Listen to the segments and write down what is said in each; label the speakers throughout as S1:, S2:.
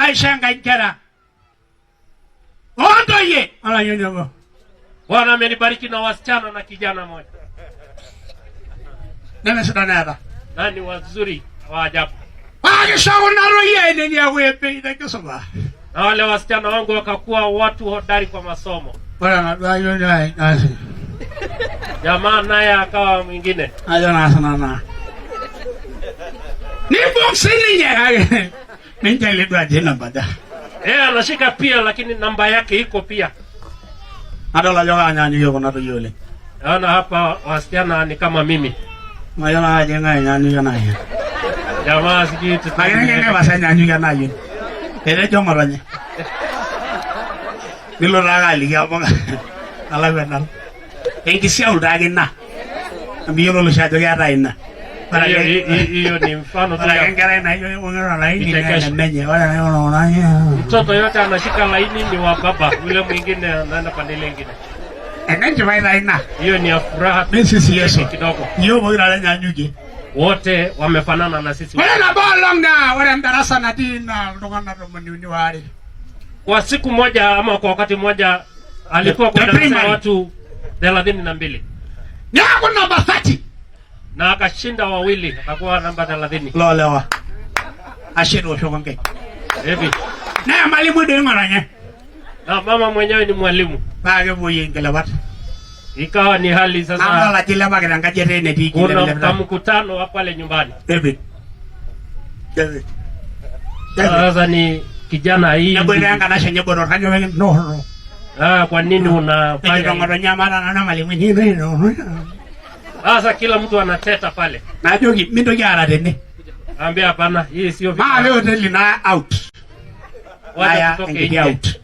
S1: Aisho Enkai nkera oontoyie olayioni obo.
S2: Bwana amenibariki na wasichana na kijana mmoja,
S1: Nemesidan eeta.
S2: Na ni wazuri wa ajabu.
S1: Paa kisho kuna toyie ainei eeku ebei tenkisuma.
S2: Na wale wasichana wangu wakakuwa watu hodari kwa masomo.
S1: Ore enaduo ayioni ai nasi
S2: Jamaa naye akawa mwingine.
S1: Ajo naa sinanu naa. Nibung sininye kake ninche lidu ajo ina bada.
S2: Yeye anashika pia, lakini namba yake iko pia.
S1: Adol ajo kaanyaanyukie kuna toyie oleng.
S2: Naona hapa wasichana ni kama mimi.
S1: Mayiolo ake ajo ng'ae enyaanyukie naayioni.
S2: Jamaa sijui
S1: Lakini keng'ae pasa enyaanyukie naayioni. Etejo ng'otonye. Nilo taake aliki amu alakua enalo. Enkisiau taake ina. Amu iyiololo oshi ajo keetae ina. Ore
S2: Hiyo
S1: ake
S2: hiyo ni mfano tu
S1: ore ake
S2: ya
S1: enkerai naijo ibung'ita olaini naa
S2: vichekesho.
S1: enemenye. Ore enaikuna kuna
S2: Mtoto yote anashika laini ni wa baba, yule mwingine anaenda pande ile ingine.
S1: Enenchipai taa ina.
S2: Hiyo ni ya furaha tu
S1: Misisi Yesu.
S2: kidogo.
S1: Iyiok pokira enyaanyukie.
S2: Wote wamefanana na sisi.
S1: Ore nabo olong naa ore endarasa natii naa iltung'anak 32.
S2: Kwa siku moja ama kwa wakati mmoja alikuwa kwa
S1: The
S2: darasa ya
S1: primary.
S2: watu 32
S1: Neeku namba 30.
S2: Na akashinda wawili, akakuwa namba 30.
S1: Loolewa. Ashe etooshoki nkaik.
S2: Hivi.
S1: Naa emalimui doi ng'otonye.
S2: Na mama mwenyewe ni mwalimu.
S1: Paa kepuoi nkilepat.
S2: Ikawa ni hali
S1: Nadol
S2: sasa,
S1: ajo ilepaki tenkaji etaa enetii
S2: kuna
S1: kilepilep.
S2: mkutano wa pale nyumbani.
S1: David. David. David.
S2: Sasa ni kijana hii.
S1: Neboita enkanashe enye botor kanyoo pekintooro.
S2: Ah, kwa nini unafanya
S1: Nejito
S2: hivi?
S1: ng'otonye amaa taa nanu emalimui inyi.
S2: Sasa kila mtu anateta pale.
S1: Najoki mintoki aara tene.
S2: Ambia hapana, hii sio vita.
S1: Maape hoteli na out.
S2: Wacha
S1: Naya
S2: tutoke
S1: enkiti
S2: nje.
S1: out.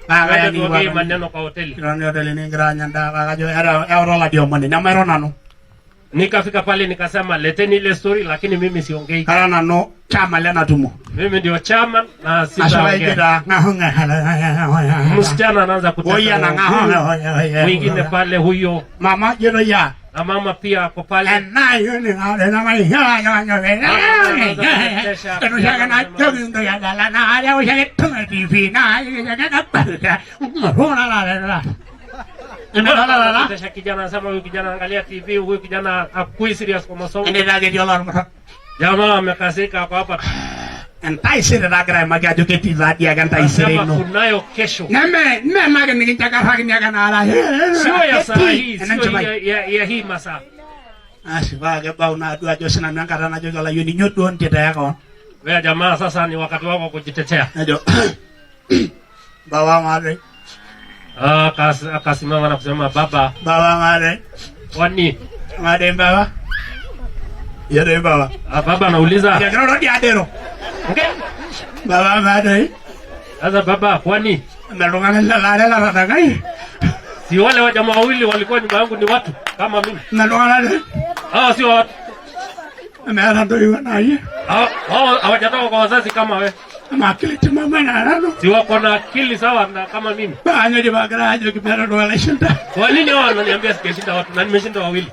S1: Paa kaya
S2: Wacha tuongee
S1: nikipuo
S2: maneno kwa hoteli.
S1: kitoni hoteli nikigira aanya endaa paa kajo eeta oladi omoni nemairo nanu.
S2: Nikafika pale nikasema leteni ile story, lakini mimi siongei.
S1: Kara nanu chama lena tumo.
S2: Mimi ndio chairman na
S1: Asho
S2: sitaongea.
S1: kaijita
S2: Msichana anaanza
S1: Oya na
S2: kuteta. Mwingine pale huyo
S1: Mama jeno ya.
S2: Na mama pia ako pale. Anatesha kijana, anasema huyu kijana angalia TV, huyu kijana hakui serious kwa masomo. Jamaa amekasirika, ako hapa.
S1: Entaisere tagira aimaki ajo ketii taa dii ake entaisere
S2: Anasema
S1: ino.
S2: kunayo kesho.
S1: Neme neme nikinchakarrakini ake naara.
S2: Sio ya saa hii, sio
S1: Enenchipai.
S2: ya hii masaa.
S1: Asi paa kebau naa duo ajo sinanu enkata najoki olayioni inyo duo ntiteya kewon.
S2: Wewe jamaa, sasa ni wakati wako wa kujitetea.
S1: Nejo baba maatoi,
S2: Ah, Akasimama na kusema baba,
S1: baba maatoi,
S2: kwani
S1: maatoi baba. Iyo doi baba.
S2: Ah, baba anauliza
S1: Kiroro dii adero.
S2: okay.
S1: Baba maatoi,
S2: Sasa baba, kwani
S1: iltung'anak lelo are latadakai,
S2: si wale wa jamaa wawili walikuwa nyuma yangu ni watu kama mimi?
S1: iltung'anak
S2: Hao sio watu.
S1: meeta ntoiwuo naayie.
S2: Hao hawajatoka kwa wazazi kama we.
S1: Ama akili timamu enaa nanu.
S2: Si wako na akili sawa na kama mimi?
S1: Paa nyoo dii paagira ajoki meeta oltung'ani laishinda.
S2: Kwa nini hao wananiambia sijashinda watu na nimeshinda wawili?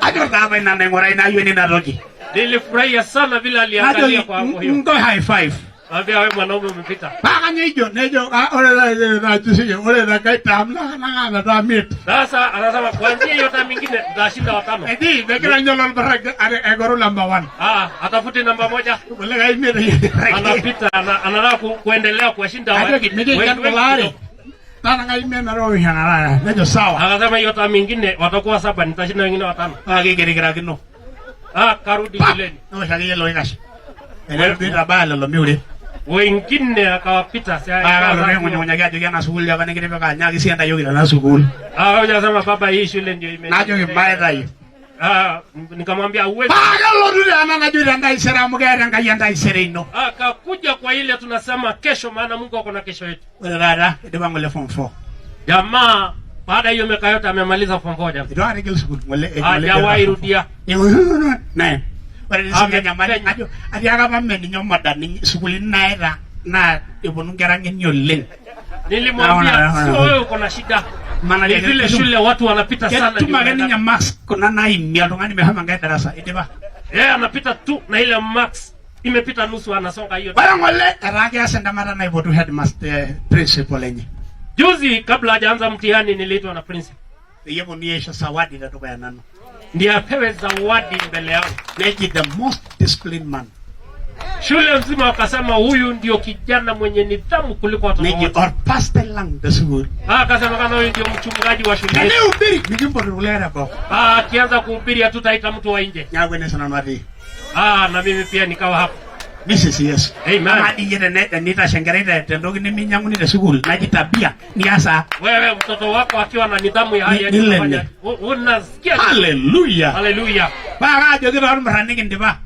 S1: Ajo taa apa ina naing'uraa ina ayioni ina toki.
S2: Nilifurahia sana vile aliangalia
S1: Najoki
S2: kwa hapo hiyo.
S1: ntoi high five.
S2: Ambia wewe mwanaume umepita.
S1: Paa kanyoo ijo nejo "Ah, ore taisere najo siyie ore tenkae term naa kanang'aa metaa miet.
S2: Sasa anasema kuanzia hiyo time nyingine nitashinda watano.
S1: Eji megira ninye olorbarra aing'oru number one.
S2: Ah, atafute namba moja.
S1: Kulikae imiet eyie.
S2: Anapita anataka kuendelea kuwashinda
S1: Najoki mikinken
S2: wengi
S1: kulo are.
S2: kidogo.
S1: Tanang'a imiet metoosho nejo sawa.
S2: Akasema hiyo time nyingine watakuwa saba, nitashinda wengine watano.
S1: Paa kigirigirakino.
S2: Ah, karudi
S1: Pap!
S2: shuleni.
S1: Neosh akeyie ilo oikash. Enetu itabaya lelo miure.
S2: Wengine akawapita.
S1: Paa kalotu aing'unyung'unyaki ajoki ena sukuul apa nikitipika nyaaki siyie ntayioki tena sukuul.
S2: Ah, hujasema baba, hii shule ndio ime.
S1: Najoki maitayu.
S2: Ah, nikamwambia uwezi.
S1: Paa kelotu taa ena najo tentaisere amu keeta Enkai entaisere ino.
S2: Akakuja kwa ile tunasema kesho, maana Mungu ako na kesho yetu.
S1: Ore taata idipa ng'ole form 4.
S2: Jamaa baada ya hiyo miaka yote amemaliza form 4 jamaa.
S1: Eitu aikata igil sukuul ng'ole
S2: Hajawahi rudia.
S1: Nine. Ore sii
S2: Ame-
S1: enyamali
S2: Kenya.
S1: ajo atiaka apa mee ninye omoda ninye sukuulini naita naa eponu nkera ng'eni oleng.
S2: Nilimwambia
S1: Naona,
S2: sio
S1: naona.
S2: wewe uko na shida.
S1: Maana
S2: Ni vile shule watu wanapita sana.
S1: Ketum
S2: Ndio
S1: ake ninye
S2: unaenda.
S1: marks kuna naimie oltung'ani meshomo enkae darasa idipa.
S2: Yeye anapita tu na ile marks. Imepita nusu, anasonga hiyo.
S1: Ore ng'ole etaa keas entemata naipotu headmaster principal enye.
S2: Juzi kabla hajaanza mtihani niliitwa na principal
S1: Peyie eponunui aisho zawadi tedukuya nanu.
S2: Ndiye apewe zawadi mbele yangu.
S1: Neji the most disciplined man.
S2: Shule mzima wakasema huyu ndio kijana mwenye nidhamu kuliko watoto
S1: Neji
S2: wote.
S1: orpastai lang te sukuul.
S2: Ah, akasema kama huyu ndio mchungaji wa shule yetu.
S1: Teneubiri mikimpot irkulie teboo.
S2: Ah, akianza kuhubiri hatutaita mtu wa nje.
S1: Neeku ene sinanu atii.
S2: Ah, na mimi pia nikawa hapo.
S1: Mrs. Yesu.
S2: Amen.
S1: Amaa dii iyie tenitashe enkerai tentoki neminyang'uni te sukuul naji tabia nias aa?
S2: Wewe mtoto wako akiwa na nidhamu ya hali ya juu
S1: Nilele.
S2: unafanya- unasikia tu.
S1: Haleluya.
S2: Haleluya.
S1: Paa kaajoki toormurran nikindipa.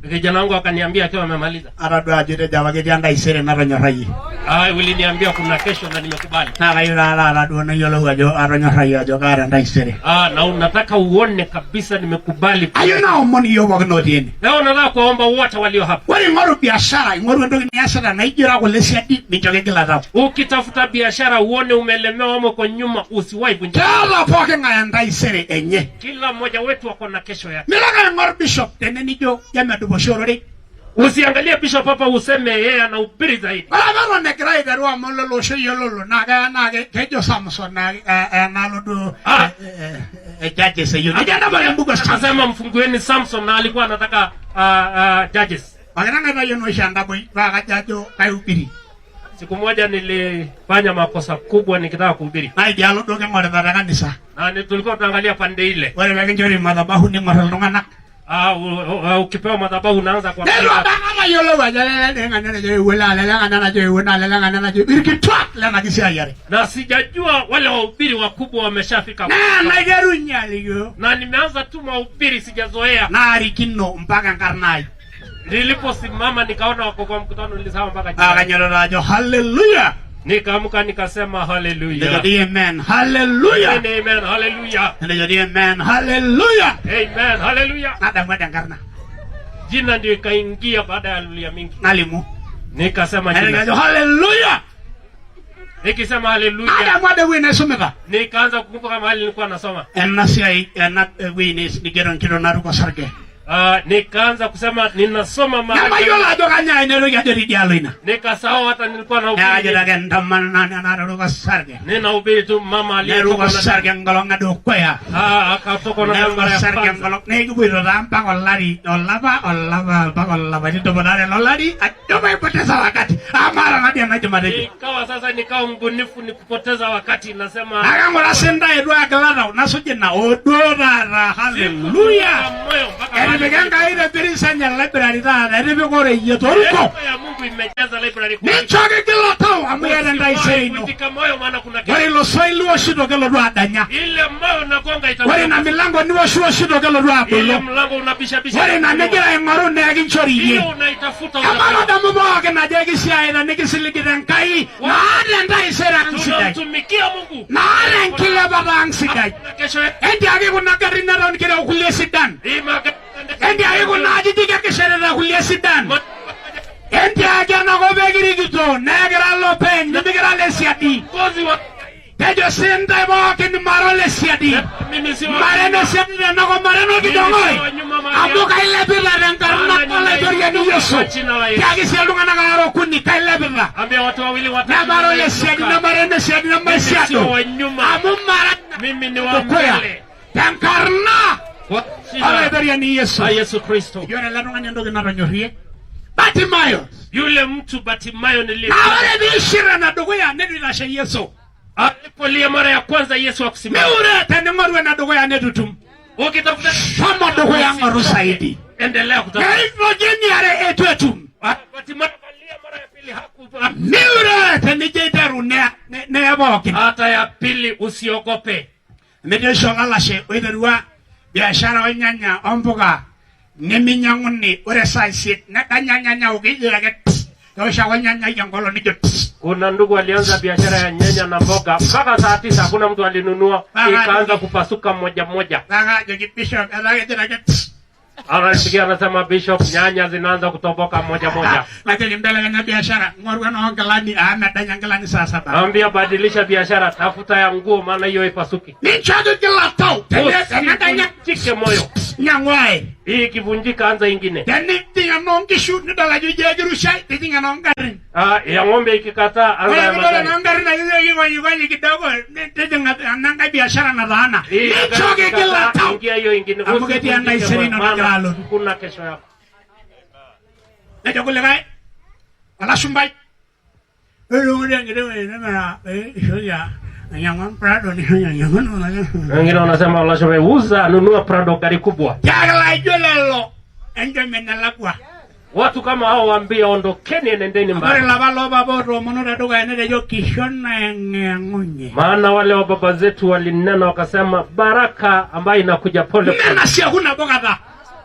S2: Kijana wangu akaniambia akiwa amemaliza.
S1: Atadua ajo itejo apa ketii entaisere natonyorrayie.
S2: Ah, uliniambia kuna kesho na nimekubali.
S1: Naa kayieu taa taata duo nayiolou ajo atonyorrayie ajo kaata entaisere.
S2: Ah, na unataka uone kabisa nimekubali.
S1: Kayieu naomon iyiook pookin otii ene.
S2: Leo nataka kuwaomba wote walio hapa.
S1: Ore ing'oru biashara, ing'oru entoki niasita naijo ira kule siadi, mincho kigila tau.
S2: Ukitafuta biashara uone umelemewa ama uko nyuma, usiwahi vunjika.
S1: Keeta pooki ng'ae entaisere enye.
S2: Kila mmoja wetu ako na kesho yake.
S1: Milo ake aing'or bishop tene nijo kemedupa oshi ororei.
S2: Usiangalie bishop hapa useme yeye anahubiri zaidi.
S1: Ore apa eton egira aiteru amu lelo osho yiololo naa keya naa kejo Samson naa enalo duo
S2: Ah.
S1: judges eyieu. Nejo entabare embuku e Samson.
S2: Akasema mfungueni Samson na alikuwa anataka judges.
S1: Makitang aitayio naa oshi entaboi paa kajo ajo kaihubiri.
S2: Siku moja nilifanya makosa kubwa nikitaka kuhubiri.
S1: Naa idialo duo king'orita te kanisa.
S2: Na tulikuwa tunaangalia pande ile.
S1: Ore pee kinchori madhabahu ning'or iltung'anak.
S2: Ah, ukipewa madhabahu unaanza
S1: Neitu
S2: kuangalia.
S1: apa aikata ayiolou ajo lele ng'ania najo ewuo naa lele ng'ania najo ewuo naa lele ng'ania najo irkituak lena kisiayiare.
S2: Na sijajua wale wahubiri wakubwa wameshafika.
S1: Naa naiterunye alikio
S2: Na nimeanza tu mahubiri sijazoea.
S1: naarikino mpaka enkarna ai.
S2: Niliposimama nikaona wako kwa mkutano nilisahau mpaka
S1: Paa
S2: jina.
S1: kainyototo ajo haleluya.
S2: Nikaamka nikasema haleluya.
S1: Nejo dii amen haleluya.
S2: Amen, amen, haleluya.
S1: Nejo dii amen haleluya.
S2: Amen, haleluya.
S1: Nadamu ade enkarna.
S2: Jina ndio ikaingia baada ya haleluya mingi.
S1: Nalimu.
S2: Nikasema
S1: Nejo
S2: jina.
S1: ajo haleluya.
S2: Nikisema haleluya,
S1: Nadamu ade ewueji naisumita.
S2: nikaanza kukumbuka mahali nilikuwa nasoma.
S1: Ena siai ena ewueji nigero enkito naruko osarge.
S2: Ah, nikaanza kusema ninasoma mahali.
S1: Nemayiolo ajo kanyoo ina toki ajo tidialo ina.
S2: Nikasahau hata nilikuwa
S1: Neeku kajo
S2: nahubiri.
S1: ake entomononi naturuko osarge.
S2: Ninahubiri tu mama
S1: Neruko
S2: aliyetoka na
S1: osarge enkolong edukuya.
S2: Ah, akatoka na damu
S1: Neruko
S2: mara ya
S1: osarge
S2: kwanza.
S1: enkolong. Nekipuoito taa mpaka olari olapa olapa mpaka olapaitin tomon aare lolari ajo maipoteza wakati. Amaa maata nadii enaidim atejo.
S2: Ikawa sasa nikawa mbunifu ni kupoteza wakati nasema
S1: Naa kang'ura sindae duo agila tau nasuj ina oduo taata haleluya.
S2: moyo mpaka mahali
S1: Etipika Enkai te birisa enye library taata etipika oreyiet oruko.
S2: Neema ya Mungu imejaza library kwa
S1: Mincho kigila tau amu iyata entaisere ino.
S2: Vunjika moyo maana kuna
S1: Ore
S2: kitu.
S1: ilo soit liwoshito kelotu adanya.
S2: Ile moyo unagonga
S1: Ore ina
S2: itakuwa.
S1: milango niwoshiwoshito kelotu
S2: Ile
S1: abolo.
S2: mlango unabisha bisha.
S1: Ore ina nigira aing'oru naa ekinchori iyie.
S2: Hiyo unaitafuta
S1: Amaa
S2: unapewa.
S1: tadamu pookin ajo ekisiaita nikisiligita Enkai naata entaisere ang' sidai.
S2: Tunamtumikia Mungu.
S1: Naata enkilepata ang' sidai.
S2: Na kesho yetu.
S1: Entiaki kuna garrin neton kireu kulie sidan.
S2: Hii magari.
S1: Entiaki kuna ajijik ekishetita kulie sidan. Entiaki enakop ekirikito neekira lopeny nimikira lesiadi.
S2: Viongozi wa
S1: Tejo sintae pookin mara olesiadi.
S2: mimi si wa
S1: Mara enesiadi tenakop mara enolkidong'oi. Amu kailepita tenkarna olaitoriani Yesu. Tiaki sii iltung'anak aare okuni kailepita.
S2: Ambia watu wawili watatu.
S1: Nemara olesiadi nemara enesiadi
S2: Mimi sio
S1: nemaisiado.
S2: wa nyuma.
S1: Amu mara
S2: Mimi ni wa
S1: dukuya.
S2: mbele.
S1: Tenkarna
S2: Kwa jina
S1: olaitoriani Yesu.
S2: la Yesu Kristo.
S1: Ejo ore ele tung'ani entoki natonyorrie. Bartimayo.
S2: Yule mtu Batimayo nili
S1: Naa ore piishir enedukuya neitu eitashe Yesu.
S2: alipolia mara ya kwanza Yesu akusimama.
S1: Miure tening'oru enedukuya neitu itum.
S2: Ukitafuta
S1: Shomo dukuya ng'oru zaidi.
S2: endelea kutafuta.
S1: Neitoki eniare eitu etum.
S2: Batimayo akalia mara ya pili haku
S1: Miure tenijo aiteru neye pookin.
S2: hata ya pili usiogope.
S1: Metii oshi olalashe oiterua biashara olnyanya ompuka neminyang'uni ore saa isiet nedanya nyanya kejo ake tss, keosh ake olnyanyai enkolong nijo tss.
S2: Kuna ndugu alianza biashara ya nyanya na mboga mpaka saa 9 hakuna mtu alinunua, ikaanza kupasuka moja moja.
S1: Naa kajoki bishop etaa kejito ake tss.
S2: Anasikia anasema bishop, nyanya zinaanza kutoboka moja moja.
S1: Najoki mbelekenya biashara ng'oru enoonkilani amu medanya nkilani saa saba.
S2: Naambia badilisha biashara, tafuta ya nguo maana hiyo ipasuki.
S1: Mincho ake kila tau tenedanya
S2: Usivunjike moyo.
S1: nyang'u ae.
S2: Hii ikivunjika anza ingine.
S1: Tenijing Tijing'a enoonkishu nidol ajo ijo ekirushai, tijing'a enoongarrin.
S2: Ah, ya ng'ombe ikikataa anza
S1: Ore
S2: ya
S1: piidol
S2: magari.
S1: enoongarrin ajo ijo ekikonyikonyi kidogo, tijing'a enankae biashara nataana.
S2: Hii ya gari
S1: Nichoki kila
S2: ikikataa,
S1: tau.
S2: ingia hiyo ingine.
S1: Amu ketii
S2: Usivunjike
S1: entaisere
S2: moyo,
S1: ino nagira
S2: maana
S1: alotu.
S2: kuna kesho yako.
S1: Nejo kulikae olashumbai ore enkiti wueji nemera pee ishoki ainyang'u emprado nishoki ainyang'u
S2: Wengine wanasema olashumbai, uza nunua Prado, gari kubwa.
S1: tiaki laijo lelo enchom enelakua.
S2: Watu kama hao waambie ondokeni, enendeni
S1: Ore
S2: mbali.
S1: lapa loopapa otoomono tedukuya netejo kisho naeng'iyeng'unye.
S2: Maana wale wa baba zetu walinena wakasema, baraka ambayo inakuja pole pole,
S1: Menasieku nabo kata.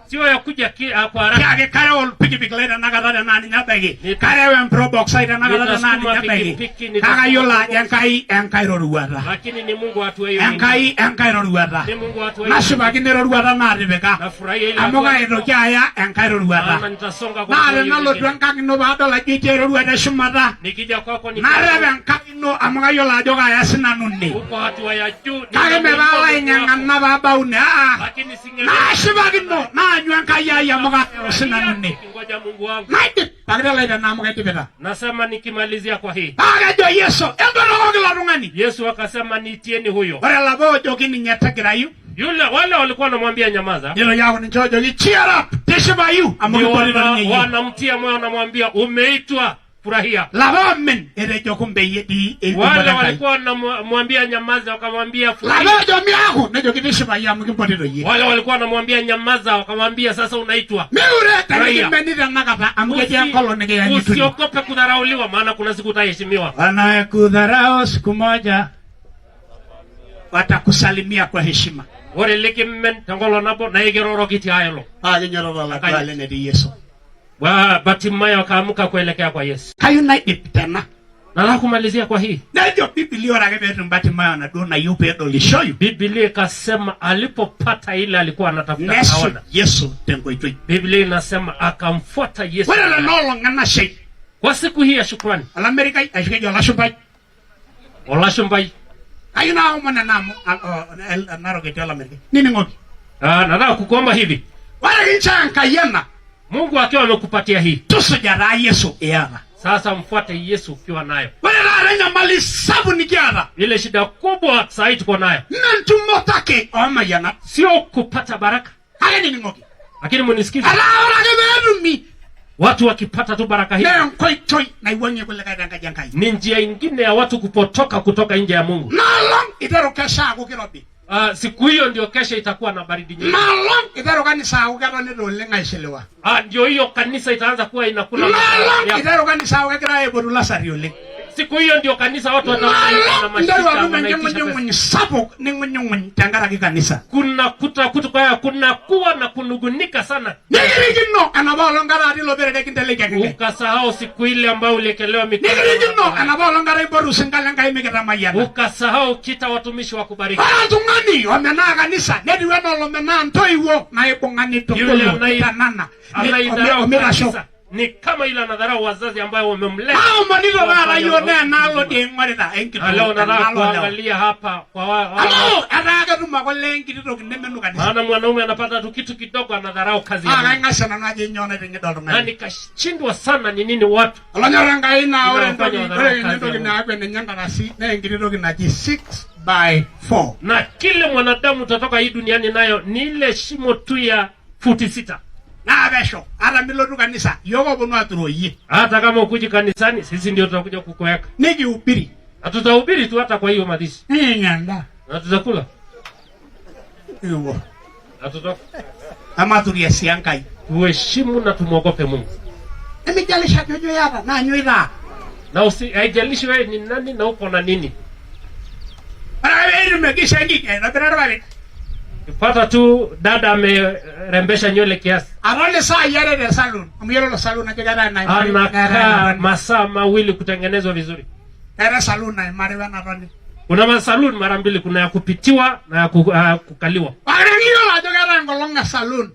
S2: sio ya kuja kwa haraka.
S1: Tiaki kareu olpikipik lai tenakata tenaa ninye abaiki. Kareu emprobox ai tenakata tenaa
S2: Nitasukuma
S1: ninye abaiki.
S2: pikipiki,
S1: Kake
S2: nitasukuma
S1: ayiolo ajo Enkai enkae roruata.
S2: Lakini ni Mungu hatua hiyo nyingine.
S1: Enkai enkae roruata.
S2: Ni Mungu hatua hiyo.
S1: Nashipakino eroruata naatipika.
S2: Nafurahia ile
S1: Amu
S2: hatua.
S1: kaitoki aya enkae roruata.
S2: Maana nitasonga kwa
S1: Naa
S2: hatua hiyo
S1: tenalotu
S2: nyingine.
S1: enkang ino paadol ajo itii eroruata eshumata.
S2: Nikija kwako ni
S1: Narep enkang ino amu kayiolo ajo kaaya sinanu ine.
S2: uko hatua ya juu.
S1: Kake
S2: Nitamuinua
S1: mepaalo
S2: Mungu wako.
S1: aing'ang'ana paabau ine. Aa.
S2: Lakini sing'ang'ana.
S1: Naashipakino naanyu Enkai ai amu kaaya sinanu ine.
S2: Ngoja Mungu wangu.
S1: Naidip pakita lai tenaa amu kaidipita.
S2: Nasema nikimalizia kwa hii.
S1: Paa kejo Yesu, entotokoki ilo tung'ani.
S2: Yesu akasema niitieni huyo.
S1: Ore lapa ojoki ninye tegirayu,
S2: Yule wale walikuwa wanamwambia nyamaza.
S1: nitoki aaku ninche ojoki cheer up, tishipayu amu
S2: Ndio
S1: kimpotito ninye iyie.
S2: wanamtia moyo, wanamwambia umeitwa, furahia.
S1: Lapa omen etejo kumbe iyie dii
S2: Wale
S1: eimpotito Enkai.
S2: walikuwa wanamwambia nyamaza, wakamwambia
S1: Lapa
S2: furahia.
S1: ojo miaku nejoki tishipayu amu kimpotito iyie.
S2: Wale walikuwa wanamwambia nyamaza, wakamwambia sasa unaitwa.
S1: Miure
S2: Furahia.
S1: tenikimeni tenakata amu ketii enkolong nikiyanyituni.
S2: Usiogope kudharauliwa, maana kuna siku utaheshimiwa.
S1: Wanayekudharau siku moja watakusalimia kwa heshima.
S2: Ore likimmen tenkolong nabo naa ekiroroki tiai olong.
S1: Paa kinyototo oladuo ale netii Yesu.
S2: Batimayo akaamka kuelekea kwa Yesu.
S1: Kayieu naidip tena.
S2: Nataka kumalizia kwa hii.
S1: Nejo Biblia ore ake peetum Batimayo enaduo nayieu peedolishoyu,
S2: Biblia ikasema alipopata ile alikuwa anatafuta
S1: nesuj
S2: akaona.
S1: Yesu tenkoitoi.
S2: Biblia inasema akamfuata Yesu.
S1: Ore tena olong enashe,
S2: Kwa siku hii ya shukrani,
S1: olamerikai ashu keji olashumpai,
S2: olashumbai,
S1: kayieu naomon ena amu Narok etii olamerikai. Nining'oki.
S2: Nataka kukuomba hivi.
S1: Ore kinchoo Enkai ena,
S2: Mungu akiwa amekupatia hii,
S1: tusuja taa Yesu iyata.
S2: sasa mfuate Yesu ukiwa nayo.
S1: Ore taata enyamali sapuk nikiata,
S2: Ile shida kubwa saa hii tuko nayo
S1: mee entumoto ake oomayianat,
S2: sio kupata baraka,
S1: kake nining'oki.
S2: lakini munisikize,
S1: Etaa ore ake peetumi
S2: watu wakipata tu baraka hii
S1: naa enkoitoi naiwuang'ie kulikae tenkaji Enkai.
S2: ni njia ingine ya watu kupotoka kutoka nje ya Mungu.
S1: Inoolong iteru kesha aaku kirobi.
S2: Siku hiyo ndio kesha itakuwa na baridi nyingi.
S1: Inoolong iteru kanisa aaku ketonita oleng aishiliwa.
S2: Ndio hiyo kanisa itaanza kuwa inakula
S1: Inoolong
S2: ya.
S1: iteru kanisa aaku kegirai aipotu lasari oleng.
S2: Siku hiyo ndio kanisa watu wataanza na
S1: Inoolong interu
S2: mashida,
S1: atum
S2: wanaitisha pesa.
S1: enking'unyung'uny sapuk ning'unyung'uny tenkaraki kanisa.
S2: Kuna kuta kutu kwa kuna kuwa na kunugunika sana.
S1: Nikirikino enapa olong kata atii ilo perere kinteleki Enkai.
S2: Ukasahau siku ile ambayo uliekelewa mikono.
S1: Nikirikino enapa olong kata iboru sinka le Enkai mikitamayiana.
S2: Ukasahau kita watumishi wa kubariki.
S1: Ore oltung'ani omenaa kanisa netiu enaa olomenaa intoiwuo naibung'a
S2: Yule
S1: nitugulu nitanana
S2: anaidharau
S1: omitasho.
S2: kanisa ni kama ile anadharau wazazi ambayo wamemlea.
S1: Maomonito taata yiok naa enaalo dii aing'orita
S2: Na leo
S1: enkitoo
S2: nataka
S1: enaalo lewa.
S2: kuangalia hapa kwa
S1: Amu etaa ketum ake olee enkiti toki nemenu kanisa.
S2: maana mwanaume anapata tu kitu kidogo anadharau kazi ya
S1: Naa
S2: Mungu.
S1: kaing'asia nanu ajo nyoo naiting'ida
S2: Na
S1: oltung'ani.
S2: nikashindwa sana ni nini watu
S1: Olonyor Enkai naa ore
S2: Inawafanya
S1: entoki
S2: wadharau
S1: ore ninye
S2: kazi ya
S1: entoki
S2: Mungu.
S1: naaku enenye enkarasi naa enkiti toki naji 6 by 4.
S2: Na kile mwanadamu utatoka hii duniani nayo ni ile shimo tu ya futi 6.
S1: Naa pesho ata milotu kanisa yiok oponu aturoo iyie.
S2: Hata kama ukuji kanisani sisi ndio tutakuja kukuweka.
S1: Nikihubiri.
S2: Na tutahubiri tu hata kwa hiyo mazishi.
S1: Nikinya endaa.
S2: Na tutakula.
S1: Nikipuo.
S2: Na tutoka.
S1: Ematurie sii Enkai.
S2: Tuheshimu na tumwogope Mungu.
S1: Nemijalisha ajo nyoo iyata naa nyoo itaa.
S2: Na haijalishi wewe ni nani na uko na nini.
S1: Ore ake pee etum enkishaa enkik, aitobira irpapit.
S2: Pata tu dada amerembesha nywele kiasi.
S1: Aton isaai are te saloon. Amu yiolo ilo saloon ajo keetae enaimari, neetae
S2: Anakaa
S1: enatoni.
S2: masaa mawili kutengenezwa vizuri.
S1: Keetae saloon naimari wenatoni.
S2: Kuna masaloon mara mbili, kuna ya kupitiwa na ya kukaliwa.
S1: Ore niyiolo ajo keetae enkolong e saloon.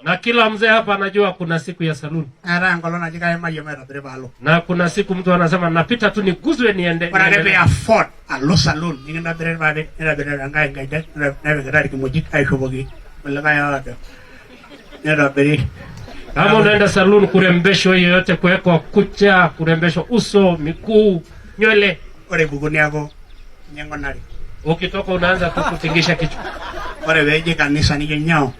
S2: Na kila mzee hapa anajua kuna siku ya saloon.
S1: Keetae enkolong naji kaimayie maitobiri paalo.
S2: Na kuna siku mtu anasema napita tu niguzwe niende.
S1: Ore ake
S2: niendelee.
S1: pee afford alo saloon nikintobiri irpapit, nitobiri enkae nkejek, nepikitae irkimojik aishopoki kulikae oodo. Nitobiri.
S2: Kama unaenda saloon kurembeshwa hiyo yote, kuwekwa kucha, kurembeshwa uso, miguu, nywele,
S1: Ore ipuku niaku inye nkunari.
S2: Ukitoka unaanza tu kutingisha kichwa.
S1: Ore peeji kanisa nijo nyoo?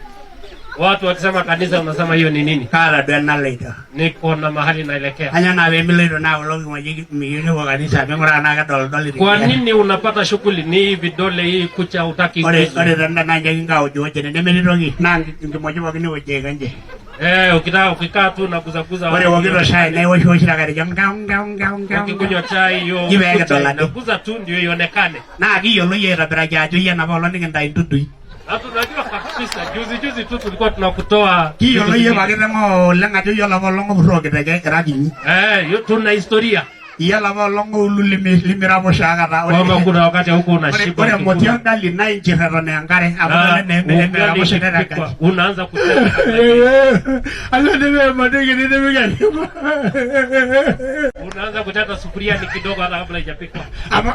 S2: Watu wakisema kanisa, unasema hiyo ni nini?
S1: Kaata duo enaloito.
S2: Niko na mahali naelekea.
S1: Kanyoo naa pemiloito naa kulo kimojik miyieu nepuo kanisa ming'uraa naa kedolidoli
S2: Kwa
S1: tenkiyia.
S2: nini unapata shughuli ni hii vidole, hii kucha utaki?
S1: Ore ore tenda naa nche kinkaojiwoji nemetii toki naa nkimojik pookin iwoji aikonji.
S2: Eh, ukitaka ukikaa tu naguzaguza.
S1: Ore iwokito shai naa iwoshwosh ake ngau ngau ngau ngau.
S2: Ukikunywa chai hiyo
S1: Jipe yake
S2: kucha
S1: dolade.
S2: inaguza tu ndio ionekane.
S1: Naa kiyiolo iyie aitobiraki ajo iyie enapa olong nikintayu intudui.
S2: Na tunajua kabisa juzi juzi tu tulikuwa tunakutoa.
S1: Kiyiolo iyie pakiteng oleng ajo iyie olapa olong opurroo kiteke ira kinyi.
S2: Eh, hiyo tuna historia.
S1: Iyie olapa olong oulu limiraposho akata.
S2: Kwamba kuna wakati huko unashiba.
S1: Ore emoti
S2: ukikula.
S1: orgali naa inchir eton aa enkare amu
S2: Ah,
S1: nene
S2: ugali
S1: emeraposho
S2: ikipikwa,
S1: enkaji.
S2: unaanza kuteta.
S1: Alo nipik emoti kiti nipik enkima.
S2: Unaanza kuteta sufuria ni kidogo hata kabla haijapikwa.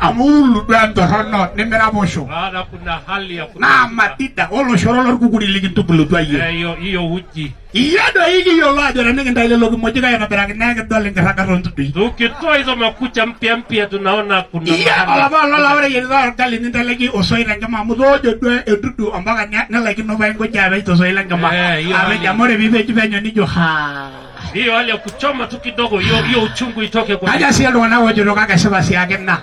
S1: Amu ulu duo entorrono nimiraposho.
S2: Maana kuna hali ya
S1: Naa matida oloshoro lorkukuri likintubulutua iyie.
S2: Eh, hiyo hiyo uji.
S1: Iyie doi kiyiolo ajo tenikintayu lelo kimojik aitobiraki naa ekidol enkirragata oontudui.
S2: Tukitoa hizo makucha mpya mpya tunaona kuna
S1: Iyie
S2: mahali.
S1: olapa olong laa ore eyieritae orgali ninteleki osoit enkima amu itoojo duo entudu ompaka nelaikino paa inkoji apej tosoit lenkima.
S2: Eh, hiyo
S1: Apej
S2: hali.
S1: amu ore piipej penyo nijo haa.
S2: Hiyo hali ya kuchoma tu kidogo, hiyo hiyo uchungu itoke kwa.
S1: Kaja sii iltung'anak oojito kake esipa siake ina.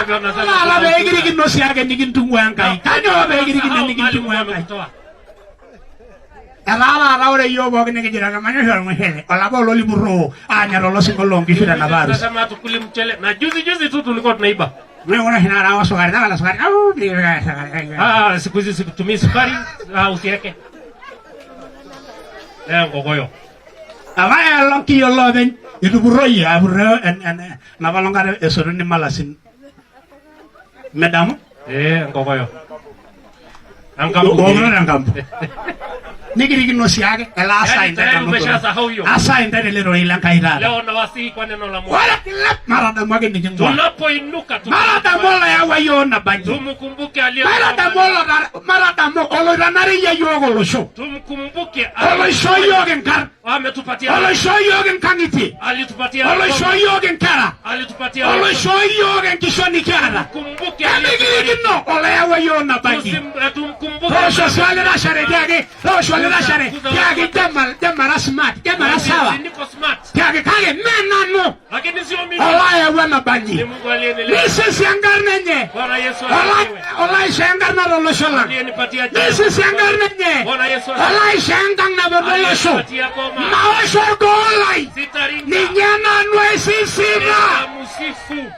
S2: Hivyo nasema
S1: Ala pee kirikino siake nikintung'ua Enkai. Kanyoo pee kirikino
S2: Sahau mahali
S1: nikintung'ua
S2: Mungu
S1: Enkai?
S2: amekutoa.
S1: Etaa taata ore iyiok pookin nikijito emanyor oshi ormushele olapa olong lipurroo aanya tolo sinko loonkishu tenapa harusi.
S2: Tunasema hatukuli mchele na juzi juzi tu tulikuwa tunaiba.
S1: Ore kuna oshi taata osukari tapala sukari. Au, sukari.
S2: Ah, siku hizi sikutumii sukari, ah, usiweke. Eh, ngogoyo.
S1: Apa elong kiyiolo openy itupurroyie apurroo enapa olong kata esotuni malasin. Midamu?
S2: Eh, ngogoyo. Ankambu.
S1: Ookito tenkampu. Nikirikino siake ele asaa
S2: Yaani
S1: intae
S2: tayari umeshasahau hiyo.
S1: Asaa intae tele rorei lenkai taata.
S2: Leo nawasihi kwa neno la Mungu.
S1: Ore kilep matadamu ake niking'ua.
S2: Tunapoinuka
S1: Matadamu oloyawua yiok nabanji.
S2: tumkumbuke aliye
S1: Matadamu matadamu oloitanareyia yiok olosho.
S2: Tumkumbuke
S1: Oloishoo yiok inkarn.
S2: ametupatia
S1: Oloishoo yiok inkang'itie.
S2: alitupatia
S1: Oloishoo yiok inkera.
S2: Alitupatia
S1: Oloishoo yiok enkishon nikiata.
S2: Kumbuke
S1: Emikirikino oloyawua yiok nabanji.
S2: Tumkumbuke.
S1: Toosho sii olitashare tiaki, toosho olitashare tiaki jema jemara smart, jemara sawa.
S2: Niko smart.
S1: Tiaki kake mee nanu
S2: Lakini sio mimi.
S1: oloyawua nabanji.
S2: Ni Mungu aliyenileta.
S1: Nisisi enkarna enye.
S2: Bwana Yesu asifiwe.
S1: Olaishoo enkarna tolosho lang.
S2: Aliyenipatia jina.
S1: Nisisi enkarna enye.
S2: Bwana Yesu asifiwe.
S1: Olaishoo enkang nabo tolosho.
S2: Aliyenipatia boma.
S1: Maosho orgoo lai.
S2: Sitaringa.
S1: Ninye nanu aisisita.
S2: Nitamsifu.